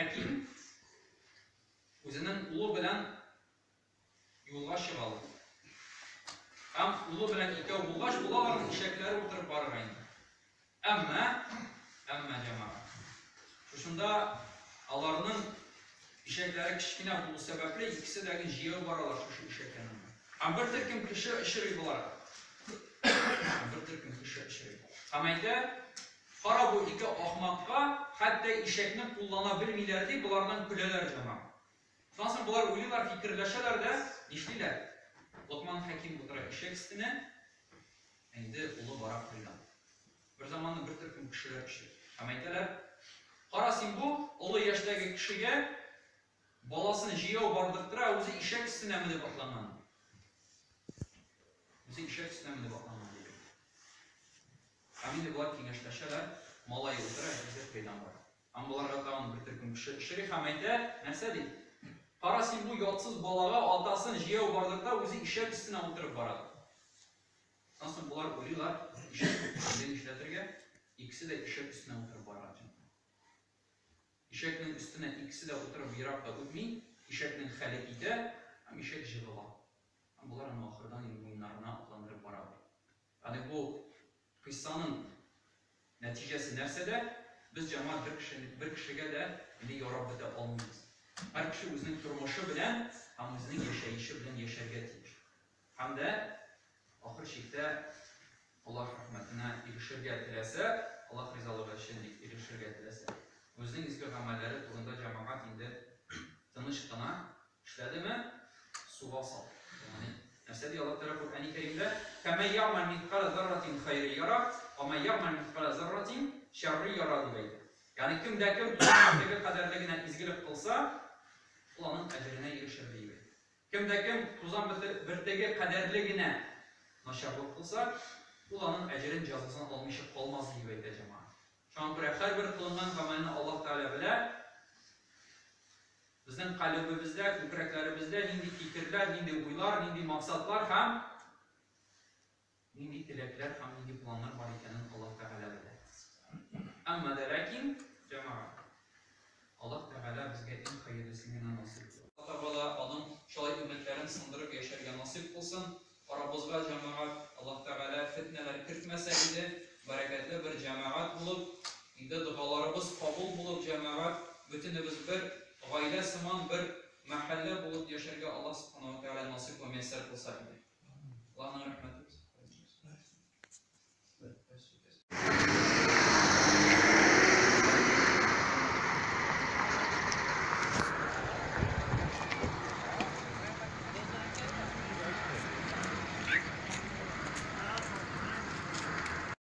Хәким үзенең улы белән юлга чыгалар. Һәм улы белән икәү булгач, була аларның ишәкләре утырып барырга инде. Әмма, әмма, җәмәгать, шушында аларның ишәкләре кечкенә булу сәбәпле, икесе дә гел җәяү баралар шушы ишәк янында. Һәм бер төркем кеше очрый боларга. Һәм бер төркем кеше очрый. Һәм әйтә, кара бу ике ахмакка, хәтта ишәкне куллана белмиләр дип, болардан көләләр, җәмәгать. Шуннан соң болар уйлыйлар, фикерләшәләр дә, нишлиләр? Локман Хәким утыра ишәк өстенә, ә инде улы бара кырыйдан. Бер заманны бер төркем кешеләр очрый. Һәм әйтәләр, Кара син бу олы яшьтәге кешегә баласын җәяү бардырттыра, ә үзе ишәк өстенә менеп атланган, ди. Үзе ишәк өстенә менеп атланган, ди. Һәм инде болар киңәшләшәләр, малае утыра, әтисе кырыйдан бара. Һәм боларга тагын бер төркем кеше очрый һәм әйтә, нәрсә ди? Кара син бу ятсыз балага атасын җәяү бардырта, үзе ишәк өстенә утырып бара, ди. Аннан соң болар уйлыйлар, ишәк инде нишләтергә? Икесе дә ишәк өстенә утырып барырга тотына. Ишәкнең өстенә икесе дә утырып ерак та үтми, ишәкнең хәле китә һәм ишәк җыгыла. Һәм болар аны ахырдан инде муеннарына атландырып баралар. Ягъни бу кыйссаның нәтиҗәсе нәрсәдә? Без җәмәгать бер кеше, бер кешегә дә инде ярап бетә алмыйбыз. Һәр кеше үзенең тормышы белән һәм үзенең яшәеше белән яшәргә тиеш. Һәм дә ахыр чиктә Аллаһ рәхмәтенә ирешергә теләсә, Аллаһ ризалыгы өчен дип ирешергә теләсә, үзенең изге гамәлләре турында җәмәгать инде тыныч кына эшләдеме, суга сал. Ягъни, нәрсә ди Аллаһ Тәгалә Коръәни Кәримдә? Фәмән ягъмәл миткалә зарратин хәйри яра, ва ман ягъмәл миткалә зарратин шәрри яра дип әйтә. Ягъни, кем дә кем тузан бөртеге кадәрле генә изгелек кылса, ул аның әҗеренә ирешер диеп әйтә. Кем дә кем тузан бөртеге кадәрле генә начарлык кылса, ул аның әҗерен, җәзасын алмыйча калмас, диеп әйтә җәмәгать. Шуңа күрә һәрбер кылынган гамәлне Аллаһ Тәгалә белә. Безнең калебебездә, күкрәкләребездә нинди фикерләр, нинди уйлар, нинди максатлар һәм нинди теләкләр һәм нинди планнар бар икәнен Аллаһ Тәгалә белә. Әмма дә ләкин, җәмәгать, Аллаһ Тәгалә безгә иң хәерлесен генә насыйп кылсын. Аллаһ Тәгалә аның шулай өметләрен сындырып яшәргә насыйп кылсын. Арабызга, җәмәгать, Аллаһ Тәгалә фетнәләр кертмәсә иде, бәрәкәтле бер җәмәгать булып, инде догаларыбыз кабул булып, җәмәгать, бөтенебез бер гаилә сыман, бер мәхәллә булып яшәргә Аллаһ Сүбхәнәһү вә Тәгалә насыйп вә мияссәр кылса иде. Аллаһның рәхмәте.